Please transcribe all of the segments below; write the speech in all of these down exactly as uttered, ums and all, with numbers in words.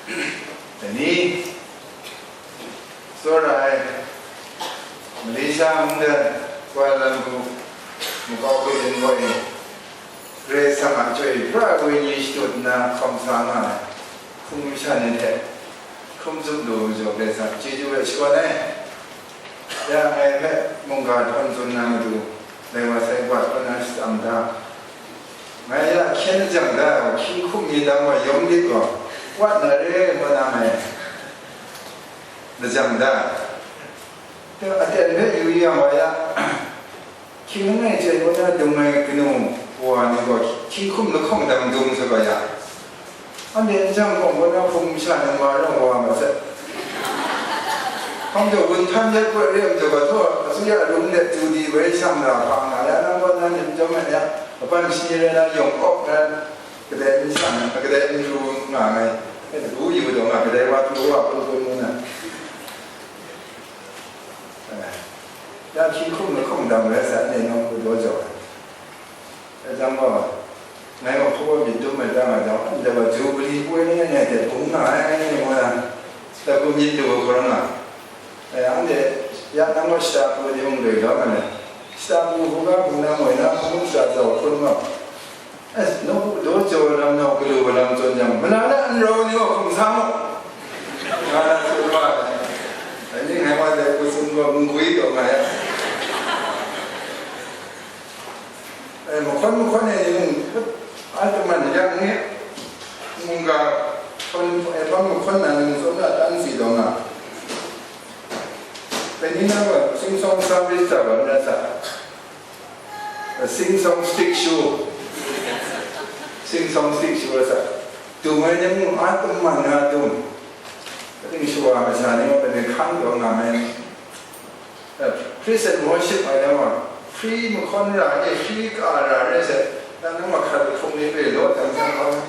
Dai ni, tsawra ai, Malaysia mungdan, Kuala Lumpur, makau kwi din gaw e, Karai Kasang a chyoi pra ai wenyi shadut nna hkawm sa nga ai, hkum masha ni hte hkrum tsup lu majaw, Karai Kasang chyeju hpe shakawn ai. Ya ngai hpe mungga htawn tsun na matu, dai wa sai wat kau na shatsam da. Ngai ya hkyen lajang da, hkying hkum mi dang wa yawng lit gaw, wat na re, ngu na ngai lajang da. Aten hpe yu yang wa ya, hkying langai chyai kau na dung ai kanu wa ni gaw, hkying hkum lahkawng dang dung sa ga ya. Anhte n jang hkawng gaw na hpung masha nang wa rawng wa ma sai. Hkawng jaw wun htan yet kawt re ai majaw gaw, thaw, asuya arung let tu di woi shang ra hpa nga ya, nang gaw na nim jawm ai ya, kaban shi rai na yawng awk na, kadai n shang, kadai n ru nga ngai, ngu yu daw nga, kadai wa pru wa pru pru ngu na. Eh, ya hkying hkum lahkawng dang rai sa, ne nawng hku daw jaw ai. Dai jang gaw, ngai gaw hpaw myit dum ai da nga jang, ndai wa Jubili poi ni ngai hte bung nga ai, ngu na, shata bu myit lu ai hkawr nga. Eh, anhte ya nang gaw shata bu de mung doi ga nga ai. Shata bu hkruga hpung na moi na, hpung shata zau hkrum nga. Eh, nawku daw jaw ai lam, nau galu ai lam tsun jang, mala na n rau ni gaw hkum sa mu. Nga na tsun wa ai. Dai ni ngai wa dai hku tsun gaw, n gwi taw nga ya. Eh, mahkawn mahkawn e ni mung, a taman yang ni, mungga, hkawn, eh, bang mahkawn na ni mung, tsawn na tan si daw nga. Dai ni na gaw, sing song service ta gaw, na sa. Eh, sing song stick show. Sing song stick show sa. Dum ai ni mung, a taman na dum. Kaning shawa masha ni gaw, kaning hkang daw nga ai. Praise and worship ai lam a, hpri mahkawn ra e, hpri ka ra re se, na nang mahkra hkrung ni re law, dang jang kau na.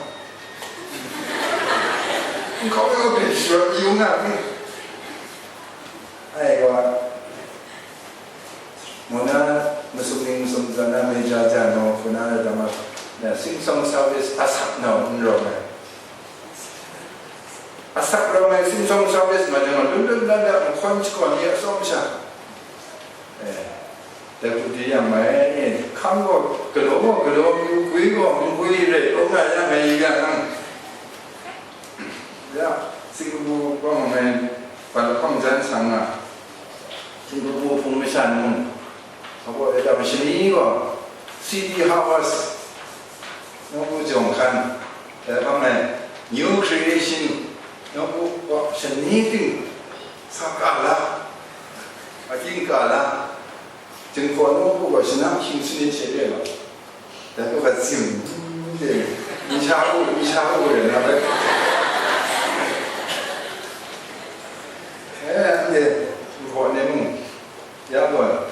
N kau yawng hpe sharawt yu nga mi. Ai gaw, mung na masum ning masum zan na, meja ja nau, hku na na dam a, na sing song service asak nau n rawng ai. Asak rawng ai sing song service ma jang, lun lun la la mahkawn shakawn ni a tsawm sha. Eh, dai hku di yang mai, eh, hkam gaw galaw gaw galaw, gwi gaw n gwi rai, kau nga yang ngai yu ya nang. Ya, singkabu bawng ai, bat lahkawng jan sang nga, singkabu hpung masha ni mung, abaw e tam shani gaw, C D Harvest, nawku jawng hkan, dai bang ai, New Creation, nawku gaw shani ting, sa ka la, akying ka la, Jinghpaw nawku gaw shanang hkying sanit she re law, dai hku hkat sim de, n sha u, n sha u, re na bai. Eh, anhte Jinghpaw ni mung, ya gaw,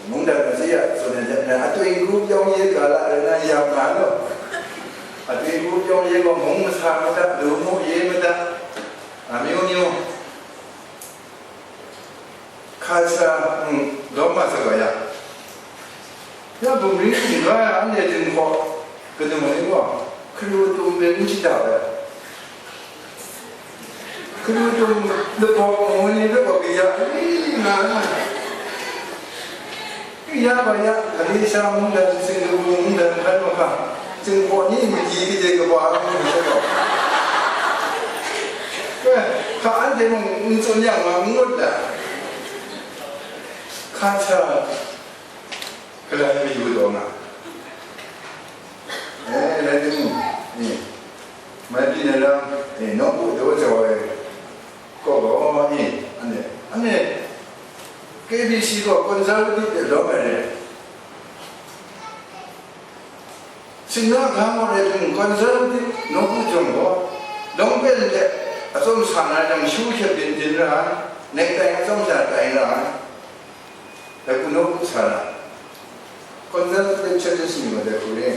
mungdan matsi ya tsun ai hte maren, atwi n-gu pyawng ye ga la rai na, yam nga law. Atwi n-gu pyawng ye gaw mung masa mada, lu mu ye mada, amyu myu. Hka sa, mm, lawm nga sa ga ya. Ya bumri htingga ya, anhte Jinghpaw kanu ni gaw, hkru tum hpe n shada ai. Hkru tum lahpawk ngu ni hpe gaw kaya ni nga na. Ya ga ya, Galatia mungdan, Singkabu mungdan hkan mahka, Jinghpaw ni mali gade kaba ai hku ni hte gaw, eh, hka anhte mung n tsun yang nga n ngut da. Hka sa, galai mayu taw nga. Eh, rai timung, eh, mai byin ai lam, eh, nawku daw jau ai, kaw gaw, eh, anhte, anhte, K B C gaw conservative de lawm ai re. Sinna ga gaw rai timung, conservative nawku jawng gaw, lawng pen hte atsawm sa na jang, shu hkyep byin byin ra ai, necktie atsawm sha tai ra ai, dai hku nawku sa ra ai. Conservative churches ni gaw dai hku re.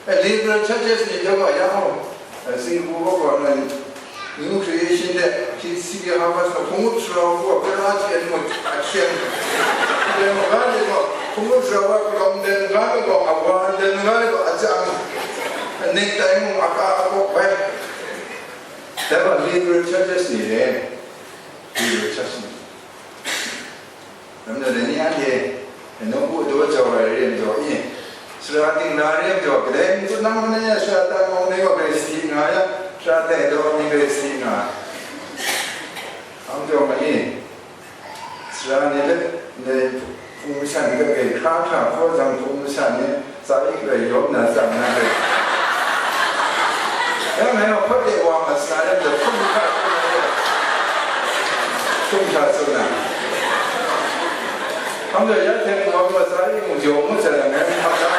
Eh, liberal churches ni hte gaw, ya gaw, eh, Singapore gaw, gaw, New Creation de, C D Harvest gaw, hpung up sara u gaw, pra hte n mut, a hkyeng. Dai maga de gaw, hpung up sara u gaw, palawng dan ga de gaw, awa dan ga de gaw, ajang, necktie mung, aka, akawk bai. Dai wa liberal churches ni re, liberal church ni. Ram na dai ni anhte, nawku daw jau ai re majaw i, sara ting na re majaw, kadai n tsun nang mana ya, sara ta mawng ni wa grai sadi nga ya, sara tai daw ni grai sadi nga. Ang jau ma i, sara ni le, ndai hpung masha ni hpe grai hkra hkra hkaw jang, hpung masha ni tsa ik rai yawm na tsang na rai. Yang ngai wa hpawt de wa ma sara yang da hpung hkra hkra na rai. Hpung hkra tsun na. Hpang da ya hte wa ma tsa ik mu jaw mu tsa na ngai hpang da.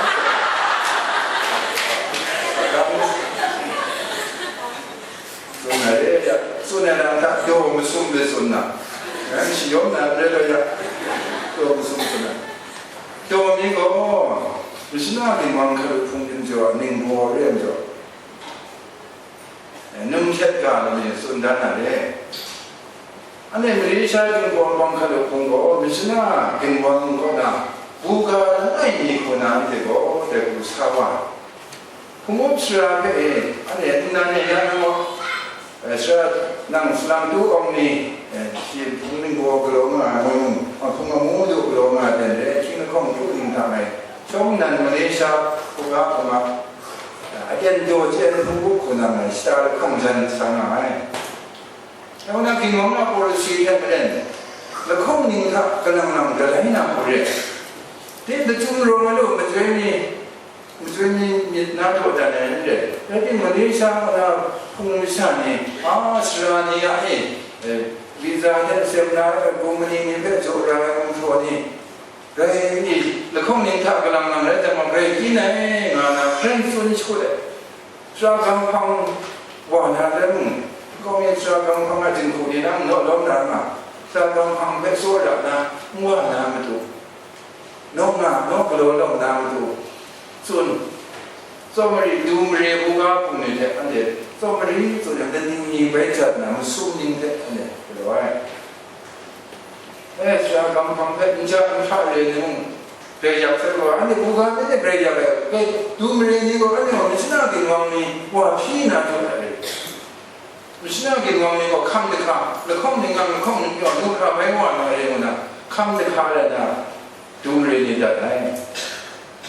Tsun na re ya, tsun na na ta daw masum le tsun na. Ngai shayawm na re lo ya, daw masum tsun na. Daw mi gaw, mashana ginwang hkalup hpung ginjaw a ningbaw re ai majaw, num hkyet ga na mi tsun dan na re. Anhte Malaysia ginwang hkalup hpung gaw, mashana ginwang kaw na, buga langai mi hku na anhte gaw, dai hku sa wa. Hpung up sara hpe e, anhte nnan e ya nang gaw, eh, sara nang salang tu awng ni, eh, shi hpung ningbaw galaw nga ai, mung, hpung amu du galaw nga ai, hten re, hkying lahkawng hkru ning hta ngai, chyawm nan Malaysia hkungga hkungga, eh, aten daw chyen hpung up hku na ngai, shata lahkawng jan sa nga ai. Dai wa na, ginwang na policy hte maren, lahkawng ning hta kalang lang galai na hku re. Dai lachyum rawng ai lu, majoi ni, majoi ni myit na htaw dan ai n rai. Rai timung, Malaysia na hpung masha ni, a, sara ni a e, eh, visa hte seminar, eh, kumhpa ni hpe jaw ra ai gumhpraw ni, rai ni, lahkawng ning hta kalang lang rai jang, grai byin ai, nga na hkren tsun shakut ai. Sara gam hpang wa na rai mung, nkau mi sara gam hpang a jinghku ni nang naw lawm na nga, sara gam hpang hpe tsawra na, n wa na matu, nawng na, nawng galaw lawm na matu, tsun, tsawmari, du mare buga hpung ni hte anhte tsawmari tsun yang, daning ni bai jat na masum ning hte anhte galaw ai. Eh, sara gam hpang hpe n ja n hkra re ai ni mung, grai yak sai gaw, anhte buga myit de grai yak ai, grai du mare ni gaw, anhte gaw mashana ginwang ni wa hpyi na jaw ai. Mashana ginwang ni gaw hkam dahka, lahkawng ning, lahkawng ning pyaw, lu hkra bai wa na re ngu na, hkam dahka rai na, du mare ni dat ai.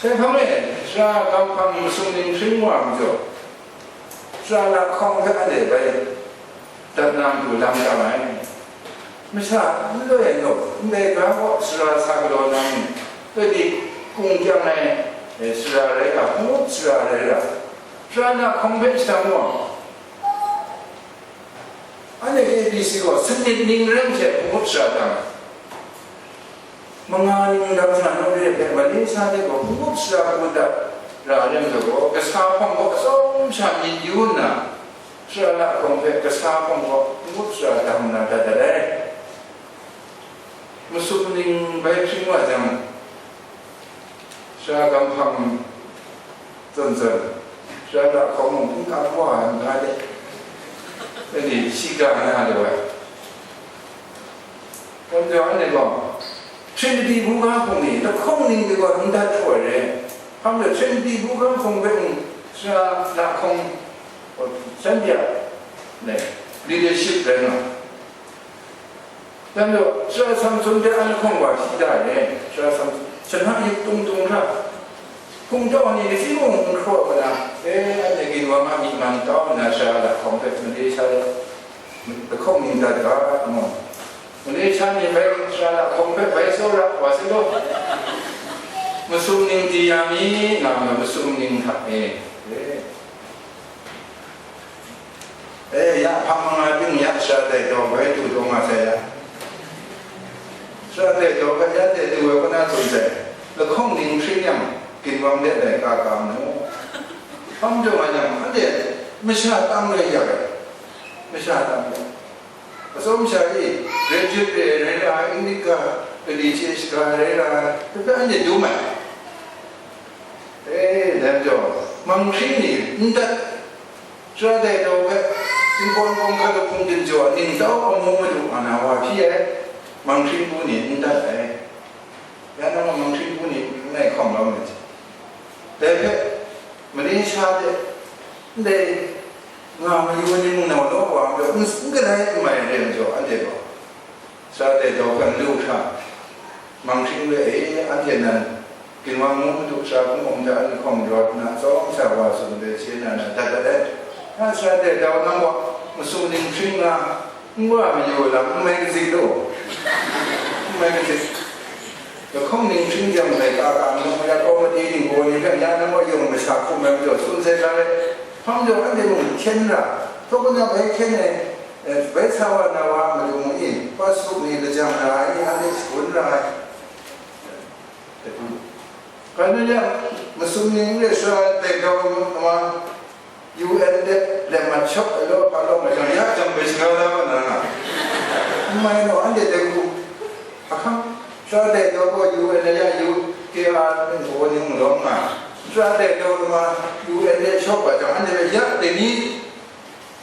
Dai hpang e, sara gam hpang masum ning hpring wa majaw, sara lahkawng hpe anhte bai dat na matu lam ya ai. Masha n loi ai nawk, ndai ga gaw sara sa galaw na mung, rai di, kung kyang ai, eh, sara rai ga, hpung up sara rai ra, sara lahkawng hpe shadang wa, anhte A B C gaw sanit ning rai hte hpung up sara dang, manga ning dang sa nawng re hpe, Malaysia de gaw hpung up sara hku dat ra ai majaw gaw, kasa hpawng gaw atsawm sha myit yu nna, sara lahkawng hpe kasa hpawng gaw hpung up sara dang na dat dat ai. Masum ning bai hpring wa jang, sara gam hpang zawn zawn, sara lahkawng mung hpung hka wa ai nga de, anhte shiga na lu ai. Dai majaw anhte gaw, Trinity buga hpung ni lahkawng ning de gaw n dat hkru ai re. Hpang de Trinity buga hpung hpe mung sara lahkawng, shanhte a, ne, leadership rai nga. Dan gaw, sara Samson hte a lahkawng wa hpyi da ai, sara Samson, shana yip tung tung hkra, hpung tau ni kaji mung n hkraw ai na, e, anhte ginwang a myi man kau nna, sara lahkawng hpe Malaysia de lahkawng ning dat ga, ngu. Malaysia ni bai sara lahkawng hpe bai tsawra wa sai gaw, masum ning di ya mi, nga ma masum ning hta e, e. E, ya hpang manga ting ya sara tai daw bai du daw nga sai ya. Sara tai daw bai ya de du ai kaw na tsun sai. Lahkawng ning hpring yang, ginwang de lai ka ka mu. Hpang jaw nga yang, anhte masha tam rai ya ai. Masha tam rai. Atsawm sha e, graduate re rai ra, English ga, kali hte shaga rai ra, hpe hpe anhte dum ai. E, dai majaw, manghkring ni n dat, sara dai daw hpe, Jinghpaw Wunpawng hkra lahkawng ginjaw a ningtau amu madu nga na wa hpyi ai, manghkring bu ni n dat ai. Ya nang a manghkring bu ni n rai hkawm lawm ai hte. Dai hpe, Malaysia de, ndai Nga mayu ni mung naw law wa, n, n galai n mai re majaw, anhte gaw, Sara dai dau hkan lu hkra, manghkring re e, anhte nan, Ginwang mung madu sara hpung hkawng hta n hkawng rawt nna, tsawm sha wa tsun ai hte na na dat dat ai. Na sara dai dau nang gaw, masum ning hkring nga, n wa mayu lam, n mai kazik law, n mai kazik. Lahkawng ning hkring jang, laika ka nang mayat awng madi ning gaw ni hpe, ya nang gaw yawng masha hkum ai majaw, tsun sai ga ai. Hpa majaw, anhte mung hkyen ra, htaw kau na bai hkyen ai, eh, bai sa wa na wa madu mung e, Facebook ni lajang ra ai ni, anhte shagun ra ai. Kanu ya, masum ni n re sara dai dau wa, U N de, le ma shawk ai law, pa law, ma jang ya jang bai shaga la wa na nga. N mai law, anhte dai hku, ahkang, sara dai dau gaw U N ya U K R ni gaw ni mung lawm nga. Sara dai dau ma U N de shawk wa jang, anhte ya dai ni,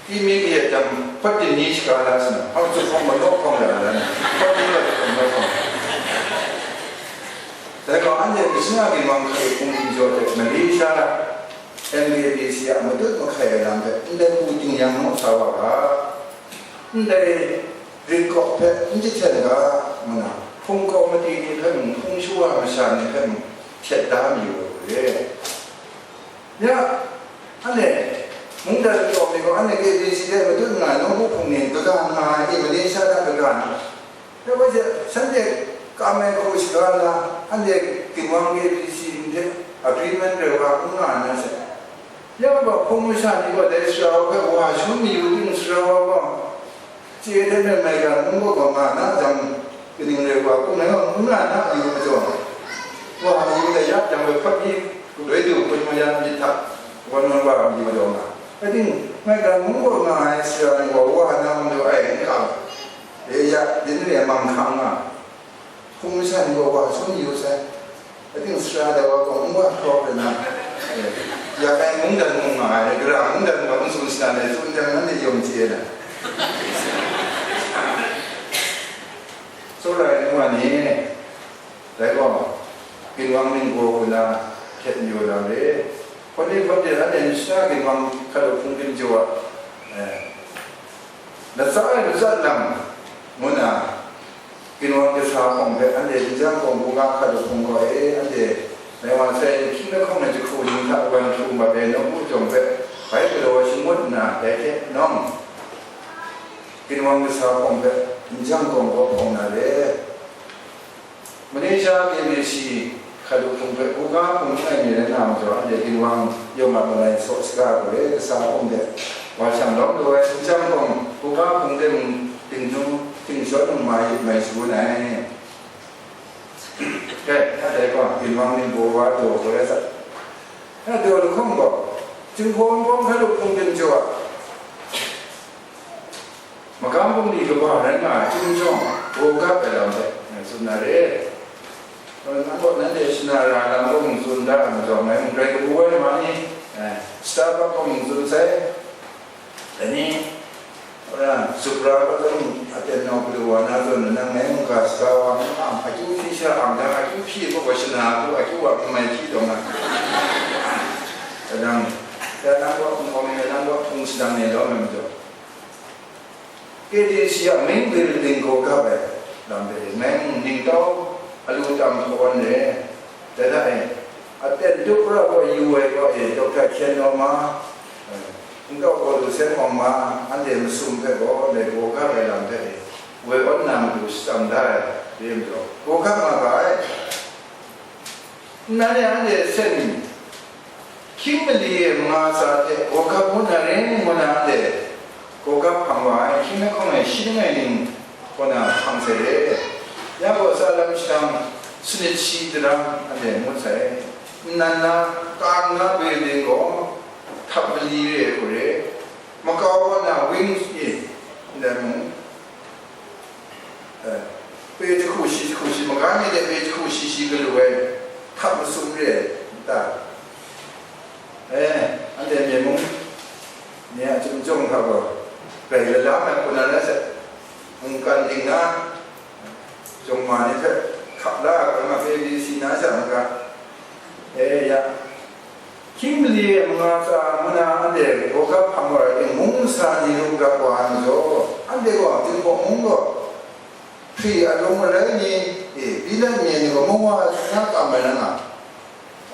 Pyi mi kayat jang, hpawt din ni shaga la sa na, hpang tsup hpang malaw hpang la la na, hpawt din la tsup hpang malaw hpang. Dai gaw, anhte Katsina Ginwang hkrai hpung din jaw hte Malaysia, M B A B C a matut mahkai ai lam hpe ndai hku ting yang naw sa wa ga, ndai rit kawk hpe n jahten ga, ngu na, hpung kau madi ni hpe mung, hpung shawa masha ni hpe mung, htet da mayu ai re. Ya, anhte, mungdan kyaw mi gaw, anhte K B C hte matut nga ai nawku hpung ni kaga nga ai, Malaysia hta kaga nga ai. Dai bai hte, shanhte kam ai hku shaga la, anhte Ginwang K B C ni hte agreement rai wa n nga na sai. Ya gaw, hpung masha ni gaw dai sara wa hpe wa shangun mayu ting, sara wa gaw, Chye hte myen maigan mung kaw gaw nga na jang, kaning rai wa, hpung nai gaw n nga na yu majaw, wa yu dai ya jang, bai hpawt ni, galoi du hpun mayan myit hta, wan wan wa yu majaw nga. Rai timung, maigan mung kaw nga ai sara ni gaw wa na majaw ai n kau, e ya, yin re ai manghkang nga. Hpung masha ni gaw wa shangun yu sai. Ating sara dai wa gaw n wa hkawk ai na, ya ai mungdan mung nga ai, gara mungdan gaw n tsun shadan ai, tsun jang nanhte yawng chye ai na. Tsawra ai nu wa ni, dai gaw, Ginwang ning gaw hku na htet mayu lam re. Hpawt ni hpawt de, anhte nsa Ginwang hkalup hpung byin jaw a, eh, latsa ai matsat lam ngu na, Ginwang kasa hpawng hpe anhte n jang gaw, buga hkalup hpung gaw e, anhte ngai wa sai, hkying lahkawng na jahku ning hta wan hkru mat ai nawku jawng hpe bai galaw shangut nna, dai hte nawng, Ginwang kasa hpawng hpe n jang gaw, gaw hpawng na re. Malaysia K B C hkalup hpung hpe buga hpung langai mi rai nga majaw, anhte Ginwang yawng a malai saw saga ai hku re, kasa hpawng de wa shang lawm lu ai, n jang gaw, buga hpung de mung, Tingnu, tingshawt num mai, mai shangun ai. Dai, dai gaw, Ginwang ning baw wa daw gaw rai sa. Dai daw lahkawng gaw, Jinghpaw Wunpawng hkalup hpung byin jaw a, magam bungli kaba rai nga ai, Chyum Jawng, baw gap ai lam hpe, ngai tsun na re. Nang gaw nanhte shana ra lam gaw mung tsun da ai majaw, ngai mung grai kabu ai ma ni, eh, Starbucks gaw mung tsun sai. Dai ni, Ora, Supra kau jang, aten nau galu wa na zawn, nang ngai mungga saga wa, nang a, akyu hpyi sha ang jang, akyu hpyi gaw, wa shana gaw, akyu wa n mai hpyi taw na. Kadang, ya nang gaw, n hkawm ai, nang gaw hpung sadang ni lawm ai majaw. K D C a main building gaw gap ai lam de, ngai mung ningtau alu tam hkawan re. Dai hta e, aten tup pra gaw yu ai gaw e, Doctor Hkyen Naw Ma, eh, nkau gaw lu Sen Awng Ma, anhte masum hpe gaw ndai gaw gap ai lam hpe e, woi awn na matu shatsam da ai, re majaw, gaw gap nga ga ai. Nnan e anhte sen hkying mali e manga tsa hte gaw gap ngu na ring ngu na anhte gaw gap hpang wa ai, hkying lahkawng e shi langai ning kaw na hpang sai re. Ya gaw, tsa lam shadang sanit shi daram anhte ngut sai. Nnan na, kang na building gaw htap mali re ai hku re, makau kaw na wing e, ndai mung, eh, pe jahku shi jahku shi, maga mi de pe jahku shi shi galu ai, htap masum re ai nta? Eh, anhte myen mung ni a Chyum Jawng hta gaw, grai lala ai hku na rai sai, mungkan ting na, jawng ma ni hpe hkap la ai hkra nga, A B C na sha n ga, eh, ya, Hkying mali e manga tsa ngu na anhte gawgap hpang wa ai mung masa ni lu gap wa ai majaw, anhte gaw Jinghpaw mung gaw hpri alung alai ni, e, Pilat mye ni gaw mung wa na kam ai na nga.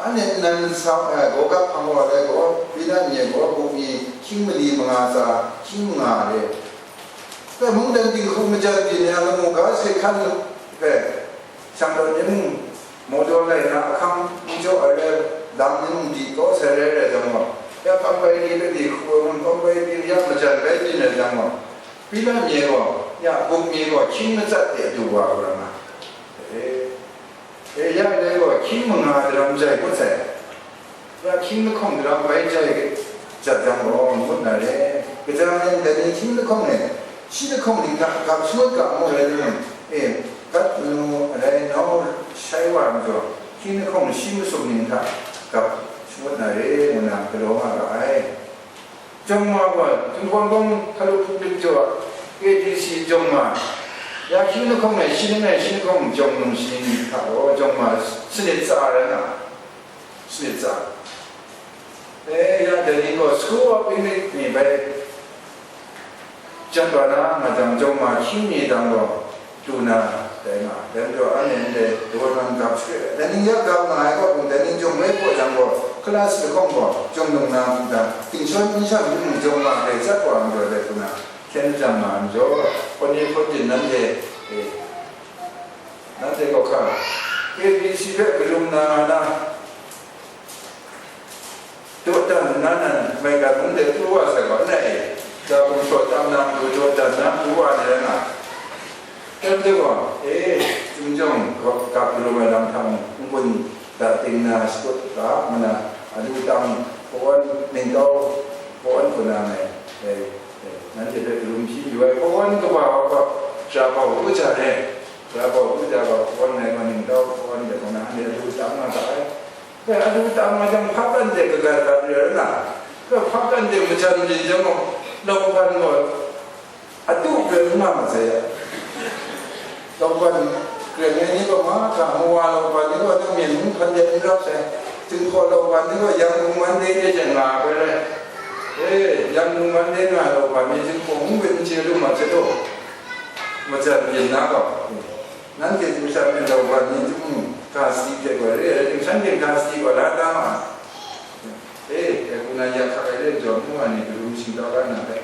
Anhte nnan sa, e, gawgap hpang wa ai gaw, Pilat mye gaw buk mi hkying mali manga tsa hkying manga re. Dai mungdan dinghku majan byin ai lamu ga se hkan hpe, shang tawn ni mung, mawdaw lai na ahkang n jaw ai re, lam ni mung di kau sai rai rai jang gaw, ya kawm bai ni hpe di hku ai mung, kawm bai ni ya majan bai byin ai jang gaw, Pilat mye gaw, ya buk mi gaw hkying matsat de du wa ai rai nga. E, e, ya ndai gaw hkying manga daram jai ngut sai. Ya hkying lahkawng daram bai jai jat jang gaw, ngut na re. Kaja rai nna, dai ni hkying lahkawng e, shi lahkawng ning hta gap shangut ga mu rai timung, e, gat manu arai nau shai wa ai majaw, hkying lahkawng shi masum ning hta gap shangut na re, ngu na galaw nga ga ai. Jawng ma gaw, Jinghpaw mung hkalup hpungdim jaw, A D C jawng ma, ya hkying lahkawng e, shi langai shi lahkawng jawng num shi ning hta gaw, jawng ma sanit tsa rai nga. Sanit tsa. E, ya dai ni gaw School of English ni bai jan wa na nga jang, jawng ma hkying ni dang gaw du na dai nga. Dai majaw anhte ndai daw nan gap shakri ai. Dai ni ya gap nga ai kaw, dai ni jawng rai hpaw jang gaw, class lahkawng gaw jawng nung na hku dang, tingshawng n shang n jawng ma dai tsat wa majaw dai hku na, hkyen jang ma majaw, hpawn ni hpawn byin nanhte, e, nanhte gaw hka, A B C hpe karum na nga na, dawdan nna nan maigan mung de pru wa sai gaw, nai, ga gumhpraw tam na matu dawdan na pru wa ai rai nga. Dai majaw gaw, e, Chyum jawng ga, ga karum ai lam hta mung, n-gun da ting na shakut ga, mana, alu tam, kawan, ningtau, kawan hku na ngai, e, e, nanhte hpe karum hpyi yu ai, kawan kaba wa gaw, Jabau u ja re, Jabau u ja gaw, kawan ngai ma ningtau, kawan de hku na, anhte alu tam nga ga ai. Dai alu tam nga jang, hpakan de kagan rat re ai na, dai hpakan de majan byin jang gaw, lauban gaw adu rai n nga masai ya. Lauban rai ai ni gaw mahkra, mawa lauban ni gaw nang myen mung hkan de n rap sai, Jinghpaw lauban ni gaw Yangon Monday de jen nga ai rai. E, Yangon Monday nga lauban ni Jinghpaw mung hpe n chye lu ma chye taw, majan byin na gaw. Nanhte Jerusalem e lauban ni Chyum ga sadi hte gaw re ai rai tim, shanhte ga sadi gaw la da ma ai. E, dai hku na ya hkak ai re ai majaw, nu wa ni karum shingtau la na hpe,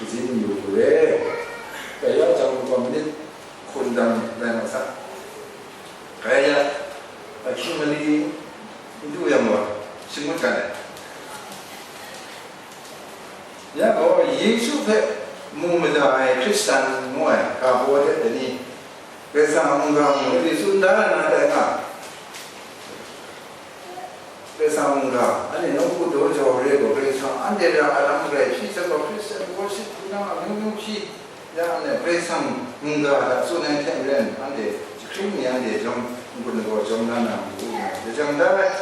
kaji n yu hku re. Dai ya jang gaw manit hkun dang rai nga sa. Dai ya, ahkying mali n du yang gaw, shing ngut ga ai. Ya gaw, Yesu hpe mu mada ai Hkristan ngu ai ga baw hte dai ni, Karai Kasang a mungga mung ni tsun da na dai nga. Karai Kasang a mungga, anhte nawku daw jau re gaw, Karai Kasang anhte ra a lam grai hpyi sai gaw, Christian worship hpunang a mung mung hpyi, ya anhte Karai Kasang mungga hta tsun ai hte maren, anhte jahkring mi anhte jawm, n-gun lagaw jawm la na matu nga, jajang da ai.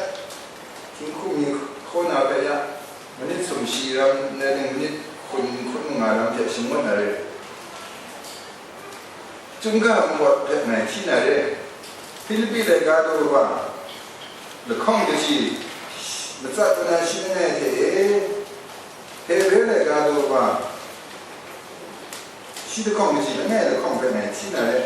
Htinghku mi hkaw na hpe ya, manit sumshi ram, n rai nang, manit hkun hkun nga lam hte shangun na re. Chyum ga npawt hpe ngai hti na re. Hpilipi laika daw wa, lahkawng kaji matsat wa na shi langai hte e, Hebre laika daw wa, shi lahkawng kaji langai lahkawng hpe ngai hti na re.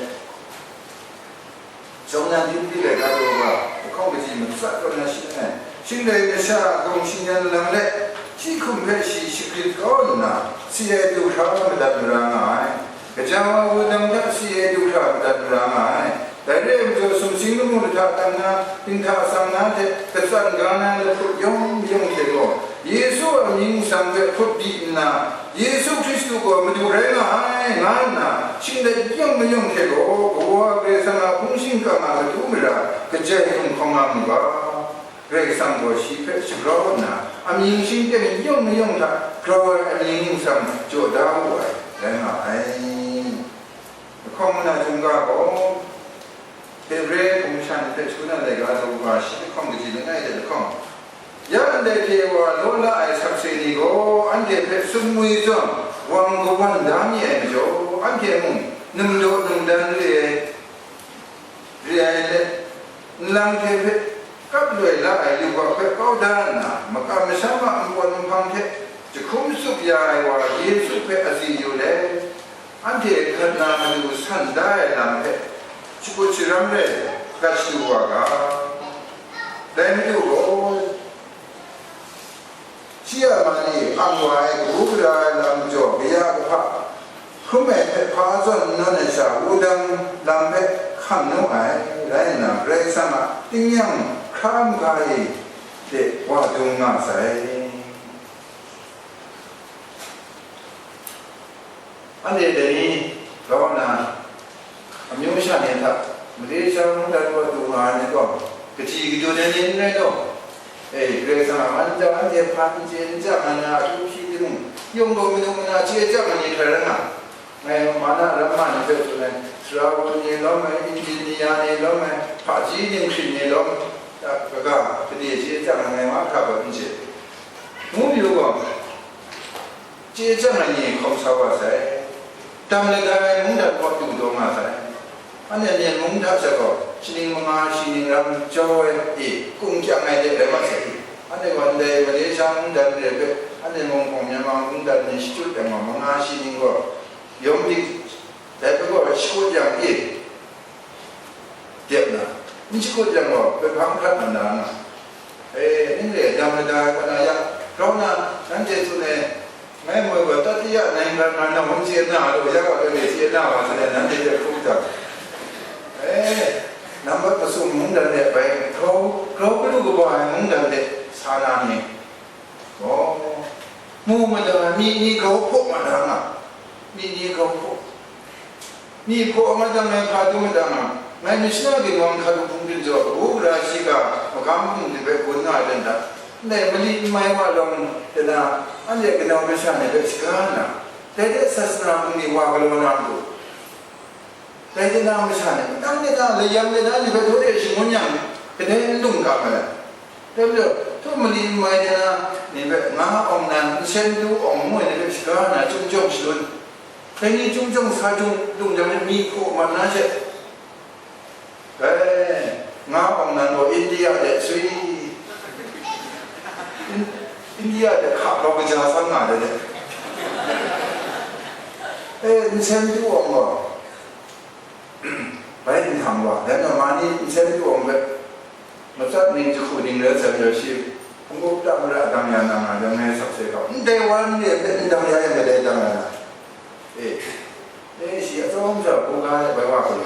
Jawng nan Hpilipi laika daw wa, lahkawng kaji matsat wa na shi langai. Shing dai masha a hkawng shingyan lam let, shi hkum hpe shi shagrit kau nna, si ai du hkra madat mara nga ai. Gaja wa wudang hta si ai du hkra madat mara nga ai. Dai re ai majaw, sumsing lamu lahta tam na, dinghta sang na hte katsan ga na lahput yawng mayawng hte gaw, Yesu a mying nsang hpe hput di nna, Yesu Hkristu gaw Madu rai nga ai, nga nna, shing let yawng mayawng hte gaw, Kawa Karai Kasang a hpung shingkang a matu mara kajai hkrung hkawng nga mu ga. Karai Kasang gaw shi hpe shagrau nna, amying shingteng yawng mayawng hta grau ai amying ningsang jaw da wu ai, rai nga ai. Lahkawng mana chyum ga gaw, Hebre hpung shan hpe shangun ai laika daw wa, shi lahkawng kaji langai de lahkawng. Ya ndai hte wa law la ai sakse ni gaw, anhte hpe sumwi zawn, wang kawan da mi ai majaw, anhte mung, num daw num dan re ai, re ai let, nlang hte hpe Kap loi la ai yubak hpe kau da nna, makam masham a npawt nhpang hte jahkum tsup ya ai wa Yesu hpe azi yu let, anhte hkrat na matu san da ai lam hpe shakut sharam rai gat shadu wa ga. Dai Madu gaw, shi a man e ang wa ai kabu gara ai lam majaw, kaya kahpa hkrum ai hpe hpa zawn n nawn ai sha, wudang lam hpe hkam nu ai, rai nna, Karai Kasang a tingnyang hkra maga e de wa dung nga sai. Anhte dai ni grau nna, amyu masha ni hta, Malaysia mungdan kaw du nga ai ni gaw, kaji kadun ai ni n rai taw, e, Karai Kasang a man hta anhte hpa n chye n chye nga na, ahkyu hpyi timung, yawng gaw manu mana chye chyang ai ni hkrai rai nga. Ngai Mana ram ma ni hpe tsun ai, sara wun ni lawm ai, engineer ni lawm ai, hpaji ninghkring ni lawm, kaga, kade chye chyang ai, ngai mahkra gaw n chye. Ngu yu gaw, chye chyang ai ni hkawm sa wa sai. Dam lada ai mungdan kaw du taw nga sai. Anhte Myen mung hta sha gaw, shaning manga shi ning ram jau ai, e, kung kyang ai de rai wa sai. Anhte gaw ndai Malaysia mungdan re hpe, anhte mung hpawng Myanmar mungdan ni shachyut ai gaw, manga shi ning gaw, yawng dik, dai hpe gaw shakut yang, e, dep na, n shakut yang gaw, hpe hpang hkrat na na nga. E, ning re dam lada ai kaw na yang, grau na, nanhte tsun ai, ngai moi gaw, tatiya nainggan nga na, n chye na, lu ya gaw, le chye na wa, tsun ai, nanhte hpe hkrum jang, e, nambat masum mungdan de bai, grau, grau kalu kaba ai mungdan de sa na ni, oh, mu mada, mi ni grau hpaw mada nga, mi ni grau hpaw. Myi hpaw a madan ngai hpa dum madan ngai, ngai mishna ginwang hkatu hpung byin jaw, kabu gara shiga magam hpung de hpe gun nga ai dan hta, ndai mali n mai wa lawm de na, anhte kanau masha ni hpe shaga nna, dai de sasana hpung ni wa galaw na matu, dai de na masha ni, nang de na, layang de na, ni hpe daw de shangun yang, kadai n lung ga ma ai. Dai majaw, htu mali n mai de na ni hpe nga awng nan, nsen du awng ngu ai ni hpe shaga na, chyum jawng shalun. Dai ni chyum jawng sa chyum lung jang ai mi hpaw mat na she, dai nga awng nan gaw India de sui, In-, India de hka bau kaja san nga de de. E, nsen du awng gaw, bai n htam wa, dai nang ma ni nsen du awng hpe, matsat ning jahku ning rai sai majaw shi, hpung up ta mara dang ya na nga, dang ngai sak sai kau, ndai wa n re hpe n dang ya yang, dai dang ya na. E, e, shi a tsawm sha hkungga ai bai wa hkoi,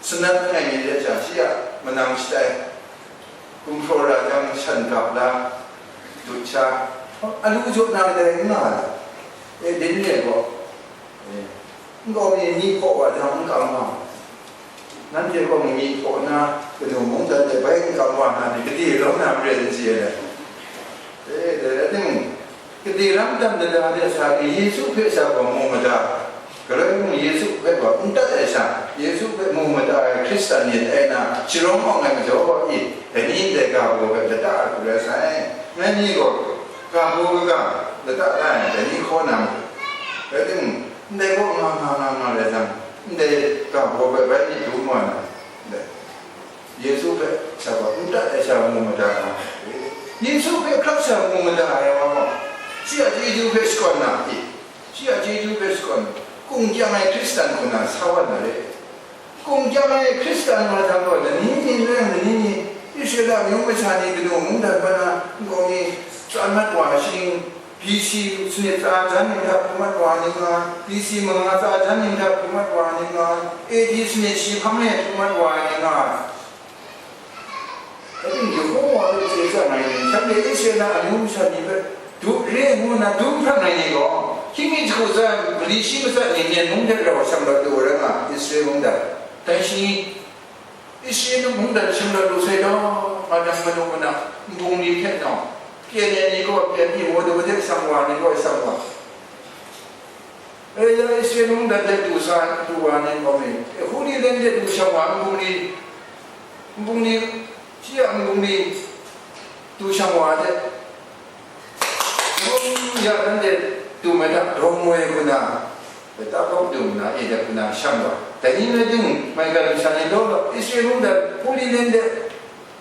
sanat langai mi de sha, shi a manang shatai, gumhpraw ra jang shan gap la, dut sha, alu jaw na kadai n nga ai, e, din re gaw, e, nkau mi myi hpaw wa jang n kam wa, nanhte gaw myi hpaw na, kanu mungdan de bai n kam wa na ni, gade rawng na maren n chye ai. E, dai rai timung, gade ram tam da da de sa, Yesu hpe sha gaw mu mada, galoi mung Yesu hpe gaw n tat ai sha, Yesu hpe mu mada ai Hkristan ni ai na sharawng awng ai majaw, i, dai ni ndai ga baw hpe lata ai hku rai sai. Ngai ni gaw ga baw kaga lata la ai, dai ni hkaw na matu. Rai timung, ndai gaw nga nga nga nga rai jang, ndai ga baw hpe bai ni du ma na, ndai Yesu hpe sha gaw n tat ai sha mu mada na, Yesu hpe hkrak sha mu mada ai wa gaw, shi a chyeju hpe shakawn na, i, shi a chyeju hpe shakawn, kung kyang ai Hkristan hku na sa wa na re. Kung kyang ai Hkristan wa jang gaw, lani ning rai, lani ni, Israela myu masha ni kanu mungdan hpa na nkau mi tsan mat wa ai shaning, B C sanit tsa jan ning hta hpung mat wa ai ni nga, B C manga tsa jan ning hta hpung mat wa ai ni nga, A D sanit shi hpang e hpung mat wa ai ni nga. Dai ting Yehowa hpe chye chyang ai ni, shanhte Israela amyu masha ni hpe du re ngu nna dum hprat ai ni gaw, hkying mi jahku tsa mali shi matsat ni Myen mung hte rau shanglawt lu ai rai nga, Israela mungdan. Dai shi, Israela mungdan shanglawt lu sai taw, nga jang manu mana, nbungli hte nawng, pyen ai ni gaw pyen ni, wadaw hte shang wa ai ni gaw shang wa. E, ya Israela mungdan hte du sa, du wa ai ni gaw mi, e, Holy Land hte du shang wa, nbungli, nbungli, shi a nbungli du shang wa ai hte, Rawng ya nanhte dum ai hta, rawng woi hku na, lata kawp dum na, e dat hku na shang wa. Dai ni rai timung, maigan masha ni law law, Israela mungdan Holy Land de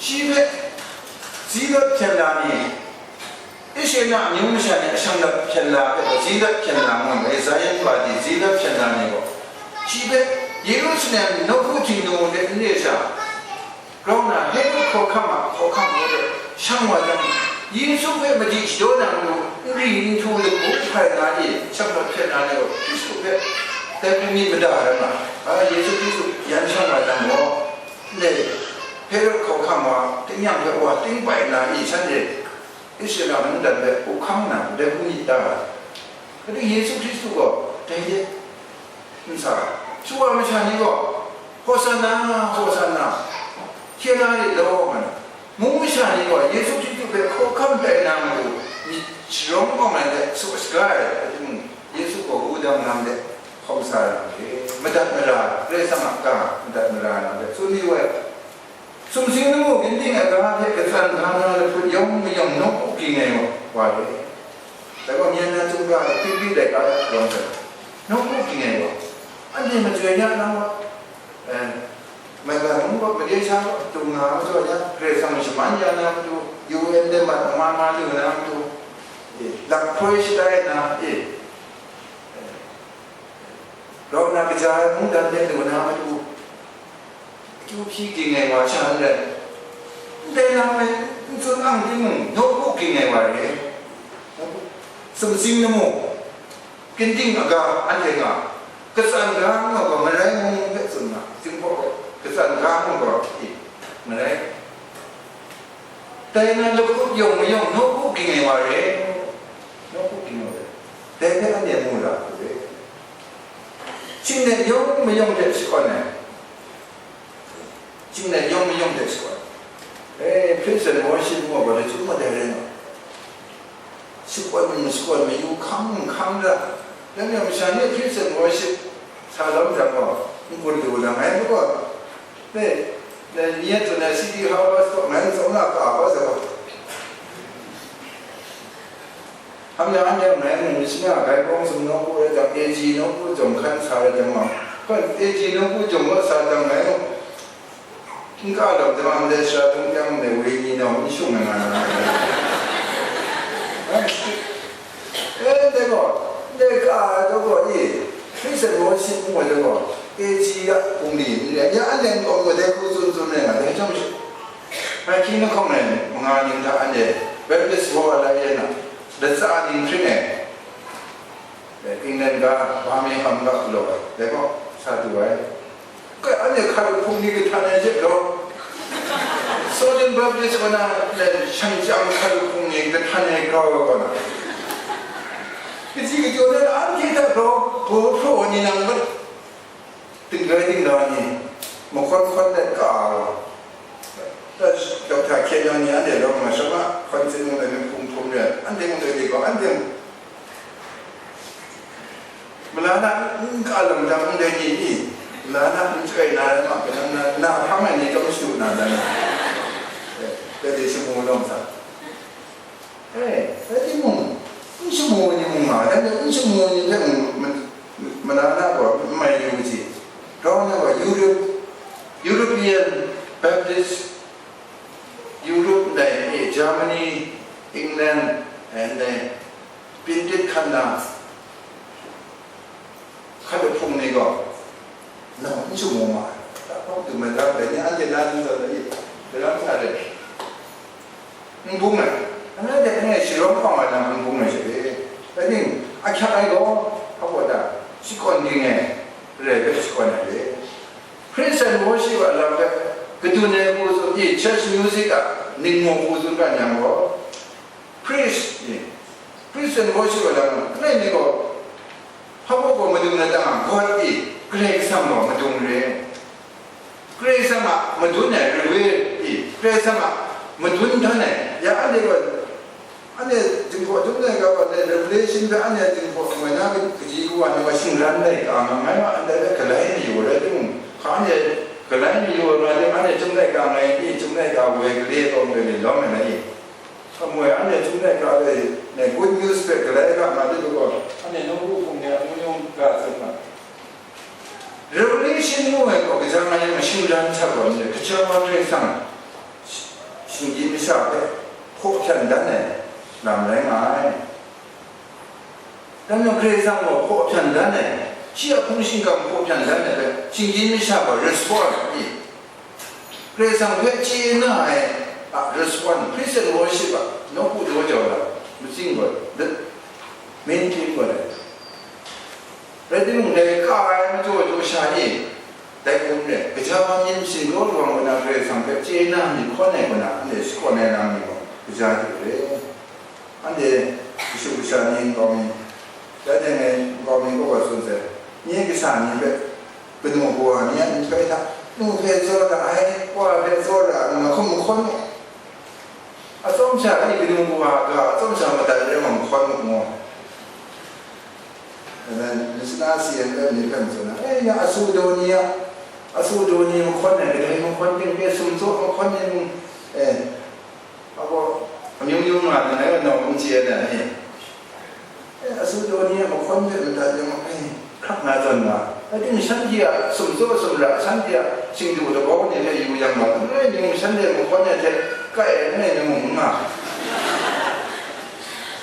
shi hpe zilawt hpyen la ni, Israela amyu masha ni ashang lat hpyen la hpe gaw, zilawt hpyen la ngu ai, Zion wa di zilawt hpyen la ni gaw, shi hpe Yerusalem nawku htingnu de n re sha, grau nna Herod hkawhkam a hkawhkam hku de shang wa jang, Yesu hpe madi shadaw na matu, n ri n htu lagu hpai nga i, shang lat hpyen la ni gaw, Hkristu hpe dai hku myit mada ai ma, a, Yesu Hkristu yan shang wa jang gaw, ndai Herod hkawhkam wa, tingnyang hpe wa, ting pai nna i, shanhte Israela mungdan hpe up hkang nna, ndai hku myit da ai. Kaning Yesu Hkristu gaw dai hte n sa ai. Shawa masha ni gaw, "Hosanna, Hosanna, hkye na rit law," nga ai. Mung masha ni gaw Yesu Hkristu hpe hkawhkam tai na matu, myit sharawng awng ai hte tsaw shaga ai, rai timung, Yesu gaw wudang lam de hkawm sa ai lam hte, madat mara, Karai Kasang a ga madat mara ai lam hte tsun yu ai. Sumsing lamu ginding aga hte katsan ga na lahput yawng mayawng nawku ging ai wa re. Dai gaw, myen na chyum ga, Hpilippi laika rawng hte, nawku ging ai wa, anhte machyoi ya na wa, eh, maigan mung gaw, made sha gaw, dung nga ai majaw ya, Karai Kasang shaman ya na matu, U N de mat ma ma lu na matu, eh, laphproi shatai na, eh, eh, rau na kaja ai mungdan de lu na matu, akyu hpyi ging ai wa sha n rai. Ndai lam hpe n tsun ang timung, nawku ging ai wa re. Sumsing lamu, ginding aga anhte nga, katsan ga nga gaw marai mung hpe tsun nga, Jinghpaw gaw katsan ga nga gaw, i, marai. Dai na lahput yawng mayawng nawku ging ai wa re, nawku ging ai wa re. Dai hpe anhte mu ra hku re. Shinglet yawng mayawng hte shakawn ai. Shinglet yawng mayawng hte shakawn. Eh, praise and worship ngu ai gaw, lachyum wa dai rai nga. Shakawn, shakawn mayu hkang hkang ra. Dai majaw masha ni praise and worship sa lawm jang gaw, n-gun lu na ngai majaw, dai, dai ni a tsun ai C D Harvest kaw ngai n tsawm na ka hpa sa gaw, Hkam yang anhte ngai mung machyi nga, Gaigaw sum nawku rai jang, A G nawku jawng hkan sa rai jang ma, kan A G nawku jawng kaw sa jang ngai mung, n ka lam jang, ndai sara htung yang ndai woi ni nau n shung ai nga na. Eh, ndai gaw, ndai ka ai gaw i, Hkristu gaw shing ngu ai gaw, A G a bungli n rai, ya anhte n kawm gaw dai hku tsun tsun rai nga, dai chyawm shi. Ngai hkying lahkawng rai manga ning hta anhte Baptist baw ai lai yen na, latsa ning hpring ai, England ga, Birmingham ga galaw ai, dai gaw, sa du ai. Kai, anhte hkalup hpung ni kahtan ai hte gaw, Southern Baptist kaw na, shan chyang hkalup hpung ni kahtan ai grau ai kaw na, kaji kajawng na, anhte hta gaw, baw hpraw ai ni nang mat, Dingrai dingda ni, mahkawn hkawn let ka ai wa, Doctor Kyen Yong ni anhte rawng masha ma hkawn tsin mung dai ni hpung hpung re, anhte mung dai ni gaw, anhte mung, mala na n ka lam dang ndai ni ni, Na na n chyoi na rai ma, kanang na, na hpang ai ni chyawm shadu na dan. Eh, dai de shamu lawm sa. Eh, rai timung, n shamu ni mung nga, dan de n shamu ni hpe mung ma-, ma-, mana na gaw n mai yu ji. Grau na gaw Europe, European Baptist, Europe ndai ni, Germany, England, and then Bindit hkan na, hkan hpung ni gaw, nang n shamu ma ai. Dai hpang tu mai lam dai ni anhte na n zawn ai, daram sa de. N bung ai. Anhte hpe ngai sharawng hpawng ai lam n bung ai sha de. Dai ning, ahkyak ai gaw, a gaw da, shakawn ging ai, rai hpe shakawn ai de. Praise and worship a lam hpe, kadun ai hku tsun, i, church music a ningmung hku tsun ga yang gaw, praise, i, praise and worship a lam, langai mi gaw, hpa gaw gaw madung na ta nga, God i, Karai Kasang gaw madung re. Karai Kasang a madun ai, revere, i, Karai Kasang a madun dan ai, ya anhte gaw, anhte Jinghpaw Jum Laika gaw, anhte Revelation hpe anhte Jinghpaw moi na kaji kawa ni wa shingran laika nga ngai ma, anhte hpe galai mayu rai timung, hka anhte galai mayu ai nga tim, anhte Jum Laika ngai ni, Jum Laika woi gale tawn woi ni lawm ai na i? Shamoi anhte Jum Laika e, ne, good news hpe galai ga nga di lu gaw, anhte nawku hpung ni a mung yung ga tsun nga. Revelation ngu ai gaw, kaja nga yang shingran hta gaw, anhte kaja wa Karai Kasang shinggyim masha hpe hpaw hpyan dan ai lam rai nga ai. Dan nang Karai Kasang gaw hpaw hpyan dan ai, shi a hpung shingkang hpaw hpyan dan ai hpe, shinggyim masha gaw respond i, Karai Kasang hpe chye na ai a respond, praise and worship a nawku daw jau na, matsing gaw, maintain gaw ai. Rai timung, dai ka ai majaw jaw sha e, dai hkum re, kaja wa myit masin raw lawang kaw na Karai Kasang hpe chye na myit hkawn ai kaw na, anhte shakawn ai lam ni gaw, kaja hte re. Anhte kashu kasha ni nkau mi, dai teng e nkau mi kaw wa tsun sai, nye kasha ni hpe kanu kawa ni a nhtoi hta, nu hpe tsaw ra ai, wa hpe tsaw ra ai, mahkum mahkawn mu. Atsawm sha ni kanu kawa ga atsawm sha madat re ai mahkawn mu ngu. Nshana C N F ni hpe tsun na, e, ya asu daw ni a, asu daw ni mahkawn ai, kadai mahkawn ting hpe sumtsaw mahkawn ni mung, e, Apo, amyung yung nga ngai gaw nawng n chye ai ni? E, asu daw ni a mahkawn hpe madat yang, e, hkrak na zawn nga. Ating shanhte a sumtsaw sumra, shanhte a shingdu labau ni hpe yu yang ma, n rai myung shanhte mahkawn ai hte kai ai n rai myung n nga.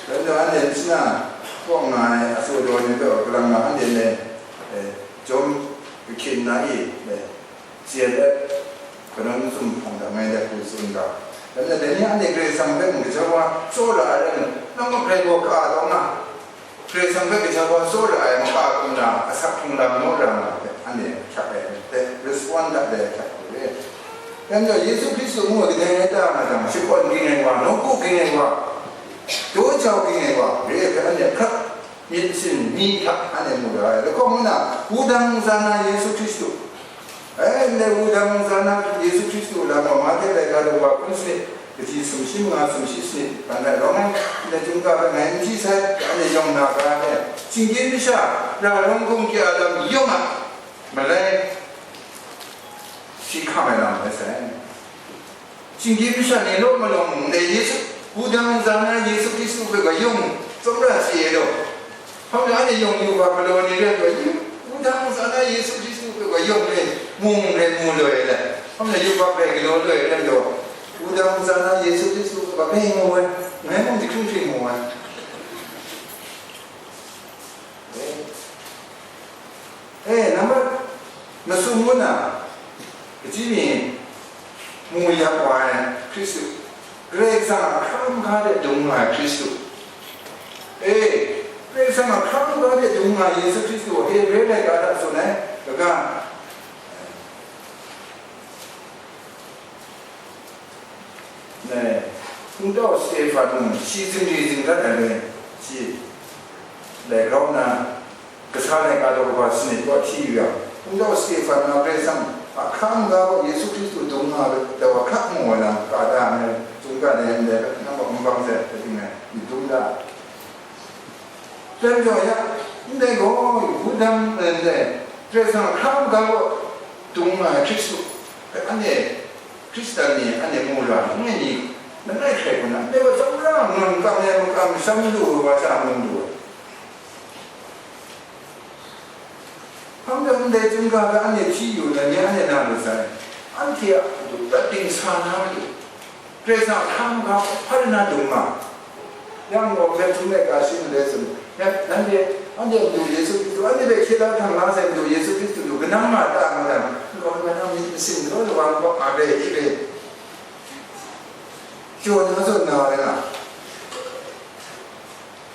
Dai majaw anhte nshana kaw nga ai asu daw ni hpe galang nga, anhte ne, e, jawm kahkyin na i, e, C L F, kanan zumhpawng dang ai dai hku tsun ga. Dan na, dai ni anhte Karai Kasang hpe mung jaw wa, tsaw ra ai rai nna, nang gaw grai gaw ka taw nga, Karai Kasang hpe gaja wa tsaw ra ai maka hkrung na, asak hkrung lam naw ra nga hpe, anhte hkyak ai, hte respond dat ai hkyak hku re. Dai majaw, Yesu Hkristu ngu ai kadai rai ta nga jang, shakawn ging ai wa, nawku ging ai wa, daw jau ging ai wa, re ai hpe anhte hkrak myit sin mi hta anhte mu ra ai. Lahkawng nna, wudang za na Yesu Hkristu, e, ndai wudang za na Yesu Hkristu lam gaw, Mahte laika daw wa hkun sanit, kaji sumshi manga, sumshi sanit, ban rai rawng ai, ndai chyum ga hpe ngai n chyi sai, anhte yawng na ga ai, shinggyim masha, ra rawng hkum kya lam yawng a malai, shi hkam ai lam rai sai. Shinggyim masha ni law malawng mung dai Yesu, wudang za na Yesu Hkristu hpe gaw yawng tsawmra chye ai law, hpa mung anhte yawng yubak galaw ni rai gaw, wudang za na Yesu Hkristu hpe gaw yawng rai, mung rai mu loi ai le, hpa mung yubak rai galaw loi ai lam gaw, wudang za na Yesu Hkristu hpe gaw rai mu ai, ngai mung jahkring hkring mu ai. E, nambat masum ngu na, kaji ni mu yak wa ai Hkristu, Karai Kasang a hkra mahkra de dung nga ai Hkristu, e, Karai Kasang a hkra mahkra de dung nga ai Yesu Hkristu, Hebre laika hta tsun ai kaga, Nai, hpungtau Stefan mung shi zingri zingrat ai ni, shi lai grau nna, kasa laika daw kaba sanit kaw hti yu yang, hpungtau Stefan na Karai Kasang a hkra n-ga gaw Yesu Hkristu dung nga ai, daw ahkra mu ai lam ka da ai, tsun ga ai ndai hpe, nang gaw n bang sai, hte ting ai, myit dum da. Dai majaw ya, ndai gaw, wudang, ndai, Karai Kasang hkra maga kaw dung nga ai Hkristu, anhte Hkristan ni, anhte mura langai mi, langai hkrai hku na, anhte gaw tsawra ngang kam ai makam sham lu ai wa sha mung lu ai. Hpang jang ndai chyum ga hpe anhte hpyi yu na, nye anhte na lu sai. Anhte a matu prat ding sa na matu, Karai Kasang hkra maga hpa rai na dung nga. Yang gaw, hpe htum ai ga shi ndai tsun, ya, nanhte, anhte a Madu Yesu Hkristu, anhte hpe hkye la hkang la sai Madu Yesu Hkristu du kanang ma ta nga jang, nkau mi nang myit masin galaw lawang gaw a rai i rai. Jaw na zawn na rai nga.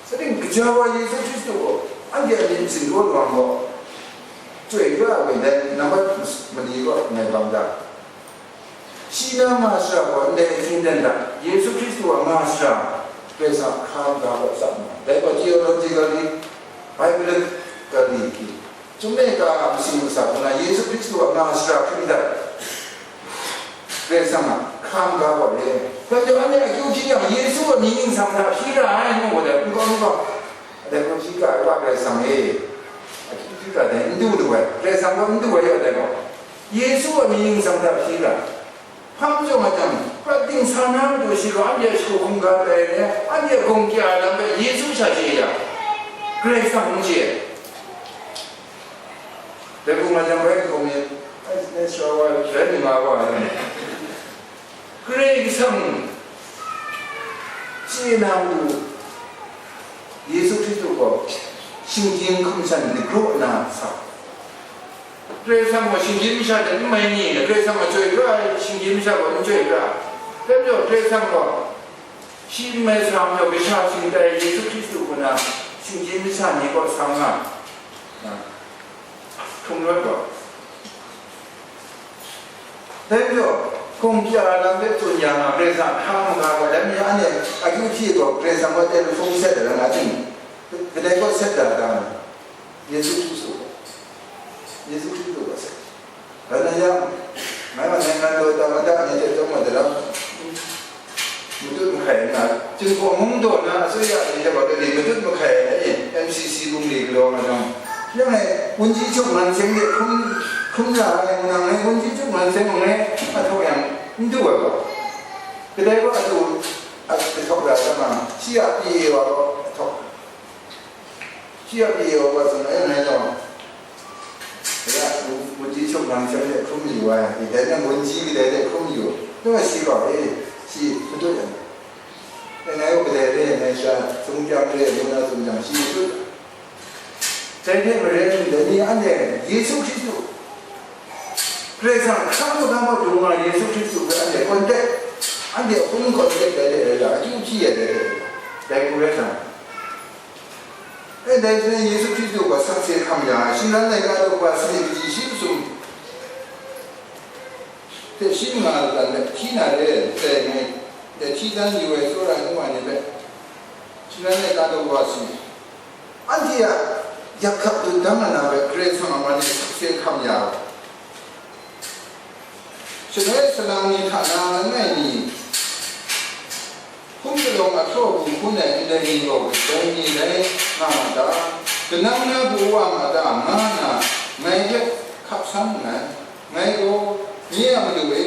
Sating kaja wa Yesu Hkristu gaw, anhte a myit masin galaw lawang gaw, chyoi ra ai ndai nambat mali gaw ngai bang da. Shi na nga shara gaw ndai hkying dan da, Yesu Hkristu a nga shara Karai Kasang hkra maga gaw tsap nga, dai gaw theologically, biblically, chyum ai ga a masin masa hku na Yesu Hkristu a nga shara hkring dat, Karai Kasang a hkra maga gaw re. Hkoi jaw anhte akyu hpyi yang, Yesu a mying ningsang hta hpyi ra ai ngu gaw, dai nkau nkau, dai gaw hpyi ga ai wa Karai Kasang e, akyu hpyi ga dai n du lu ai, Karai Kasang gaw n du ai yaw dai gaw, Yesu a mying ningsang hta hpyi ra. Hpang jawng a jang, prat ding sa na matu shi gaw, anhte a shagu hkungga tai re, anhte a gumkya ai lam hpe Yesu sha chye ya, Karai Kasang n chye ai. Dai hpung a jang bai hkawm e, ai, dai sara wa rai mi nga wa ai. Karai Kasang chye na matu, Yesu Hkristu gaw shinggyim hkum shan dagraw na sa. Karai Kasang gaw shinggyim masha hte n mai ni, Karai Kasang gaw chyoi pra ai, shinggyim masha gaw n chyoi pra. Dai majaw, Karai Kasang gaw shi n mai sa majaw, kasha shingtai Yesu Hkristu kaw na shinggyim masha ni kaw sang nga, hkrung rawt gaw. Dai majaw, hkungkya lam hpe tsun ya nga, Karai Kasang hkra maga gaw, dai majaw, anhte akyu hpyi gaw, Karai Kasang gaw telefon set ai lam nga ting, kadai kaw set da ta nga? Yesu Hkristu gaw, Yesu Hkristu gaw sai. Rai nna yang, ngai wa ngai ngan taw ta mada ni hte chyawm wa daram, matut mahkai nna, Jinghpaw mung daw na asuya ni hte wa gari matut mahkai ai, M C C bungli galaw nga jang, yang e, wunji chup man seng de hkrum, hkrum la ai, nang e wunji chup man seng ngai a htaw yang, n du ai gaw, kadai gaw a du, a, a htawk ra ai ma, shi a pyi wa gaw a htawk. Shi a pyi wa gaw tsun ai, ngai gaw, ya, wu-, wunji chup nang chyawm de hkrum yu ai, dai nang wunji kadai de hkrum yu, ngai shi gaw, e, shi matut ai. Ngai gaw kadai re, ngai sha sung kyang re, ngu na tsun jang, shi matut ai. Dai hte maren, dai ni anhte Yesu Hkristu, Karai Kasang hkra maga gaw dung nga Yesu Hkristu hpe anhte contact, anhte a hpung contact dai de rai la, akyu hpyi ai dai de rai la, dai hku rai jang, E, dai hte Yesu Hkristu gaw sakse hkam ya ai, shingran laika daw kaba sanit kaji shi masum hte shi manga latdan hpe hpyi na re, ndai ngai, ndai hti dan yu ai tsawra ai nu wa ni hpe, shingran laika daw kaba sanit, anhte a yak hkap dut dang ai na hpe Karai Kasang a man e sakse hkam ya ai. Shaloi salang ni hta na langai mi, hkum palawng a hpraw bu hpun ai ndai ni gaw kadai ni rai nga ma ta? Kanang na bu wa ma ta? Nga na ngai hpe hkap san nngai. Ngai gaw, nye a madu e,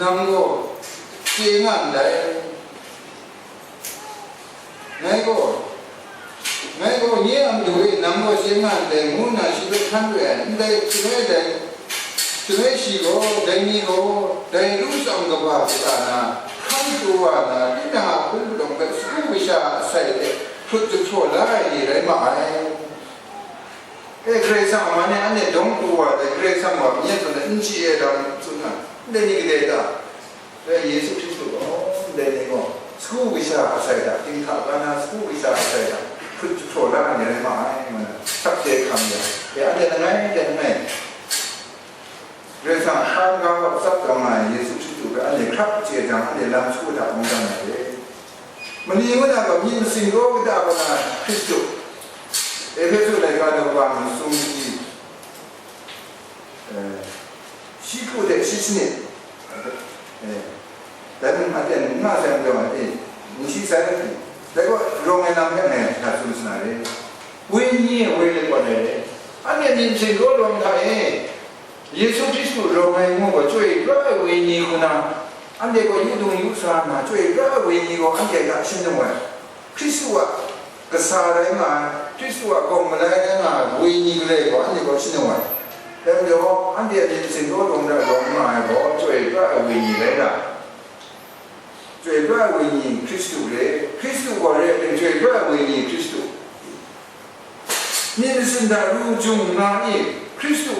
nang gaw chye nga ndai. Ngai gaw, ngai gaw nye a madu e nang gaw chye nga ndai, ngu nna shi hpe htan we ai. Ndai shaloi dai, shaloi shi gaw, dai ni gaw, dai ru tsawm kaba shada na, hkam chyu wa nna, tinang a hpun palawng hpe sagu kasha a asai hte hkrut jahpraw la ai ni rai ma ai. E, Karai Kasang a man e anhte dawng pru wa dai, Karai Kasang wa myen zawn ai n chye ai lam tsun na, ndai ni kadai ta? Rai Yesu Hkristu gaw, ndai ni gaw, sagu kasha asai hta, dinghta ga na sagu kasha asai hta, hkrut jahpraw la ai ni rai ma ai, ngu na, sakse hkam ya. Ya, anhte langai, anhte langai. Karai Kasang hkra maga gaw tsap taw nga ai Yesu Hkristu hpe anhte hkrap chye jang, anhte lam sagu hta hpung dan ai re. Mali ngu na gaw, myit masin gaw kata kaw na Hkristu, Ehpesu laika daw kaba masum ni, eh, shi hku hte shi sanit, eh, dai mung aten n nga sai majaw, eh, n shi sai, dai gaw rawng ai lam hpe ngai hta tsun sa na re. Wenyi e woi let gaw dai re. Anhte myit masin daw lawm hta e, Yesu Hkristu rawng ai ngu gaw, chyoi pra ai wenyi hku na, anhte gaw yu dung yu sa nna, chyoi pra ai wenyi gaw anhte hta shanung ai. Hkristu a kasa rai nga ai, Hkristu a gawng malai rai nga ai wenyi galoi gaw anhte gaw shanung ai. Dai majaw, anhte a myit masin daw lawm hta lawm nga ai gaw, chyoi pra ai wenyi rai na, chyoi pra ai wenyi Hkristu re, Hkristu gaw re ai, chyoi pra ai wenyi Hkristu. Myit masin hta ru jung nga i, Hkristu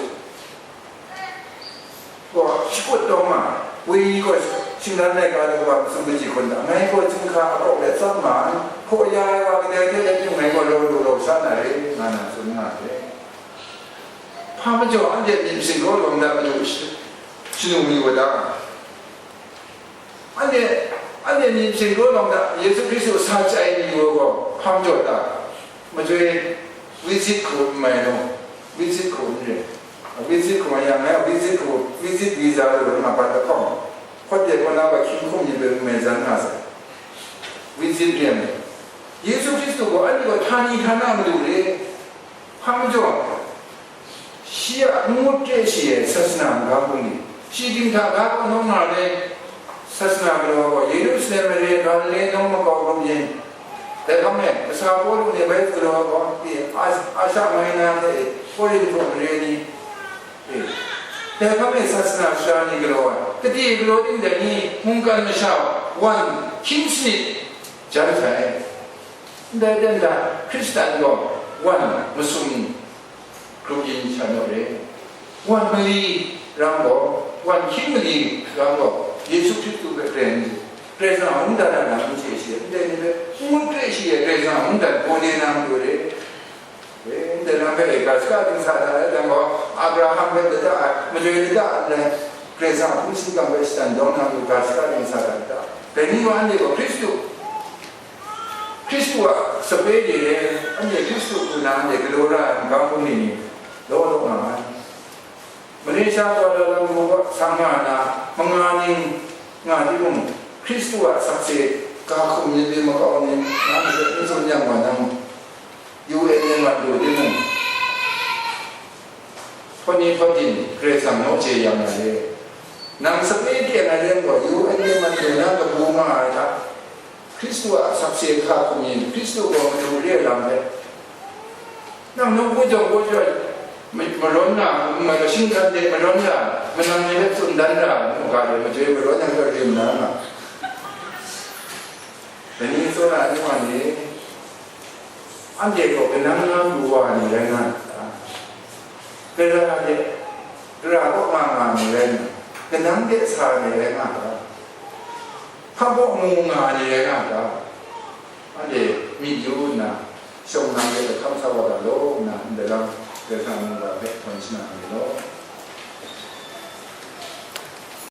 gaw shakut taw nga, wenyi gaw shingran laika daw wa masum maji hkun hta, ngai gaw chyinghka a kawk let tsap nga ai, hpaw ya ai wa kadai hte rai timung, ngai gaw rau lu rau sha na re, nga na tsun nga ai. Hpa majaw anhte myit masin daw lawm da matu shi-, shanung yu wa ta? Anhte, anhte myit masin daw lawm da, Yesu Hkristu sa chyai ni wa gaw, hpa majaw ta? Majoi visit hku n mai law, visit hku n re. Visit hku yang ngai visit hku, visit visa lu na ma bat lahkawng, hkawt de kaw na ba hkying hkum ni hpe n mai zan nga sai. Visit re ai. Yesu Hkristu gaw anhte gaw htani htana madu re. Hpa majaw, shi a n ngut re shi ai sasana magam bungli, shi dinghta ga kaw nawng nga ai sasana galaw gaw, Yerusalem mare, Galile nawng makau grup yin, dai hpang e, kasa Pawlu ni bai galaw gaw, i, A-, Asha Maina hte e, Korinhtu mare ni, e, dai hpang e sasana shara ni galaw ai, kade galaw ting dai ni, mungkan masha wan hkying sanit jan sai. Ndai dan da, Hkristan gaw wan masum grup yin sha naw re. Wan mali ram gaw, wan hkying mali ram gaw, Yesu Hkristu hpe rai n du. Karai Kasang a mungdan a na n chye shi, ndai ni hpe n ngut re shi ai Karai Kasang a mungdan gaw ne na n du re. E, ndai lam hpe e, ga shaka dingsa hta rai yang gaw, Abraham hpe lada ai, majoi lada ai, Karai Kasang a hpung shingkang hpe shatan dawng na lu ga shaka dingsa hta lada. Dai ni gaw anhte gaw Hkristu, Hkristu a sape de e, anhte Hkristu hku na anhte galaw ra ai magam bungli ni law law nga ai. Malaysia, Kuala Lumpur kaw sang nga na, manga ning nga timung, Hkristu a sakse ga hkum ni, makau ni, na majaw n tsun yang wa nang, U N ni mat lu timung, Tony Hawtin Karai Kasang naw chye yang ai re. Nang sape de ai lam gaw, U N ni mat lu na kabu nga ai hta, Hkristu a sakse ga hkum yin, Hkristu gaw madu re ai lam hpe, nang nawku jawng gaw jawng, ma-, marawn na, ma-, shinggan de marawn na, manang ni hpe tsun dan na, mu ga de, majoi marawn na hpe rim na nga. Dai ni tsawra ai wa ni, anhte gaw kanang na lu wa ni rai nga n ta? Gara de, gara kaw nga nga ni rai nga, kanang de sa ni rai nga ta? Hpa baw mu nga ni rai nga ta? Anhte myit yu nna, shawng nang de lahkam sa wa ga law nna, ndai lam Karai Kasang mungga hpe hkawn shanan ai law.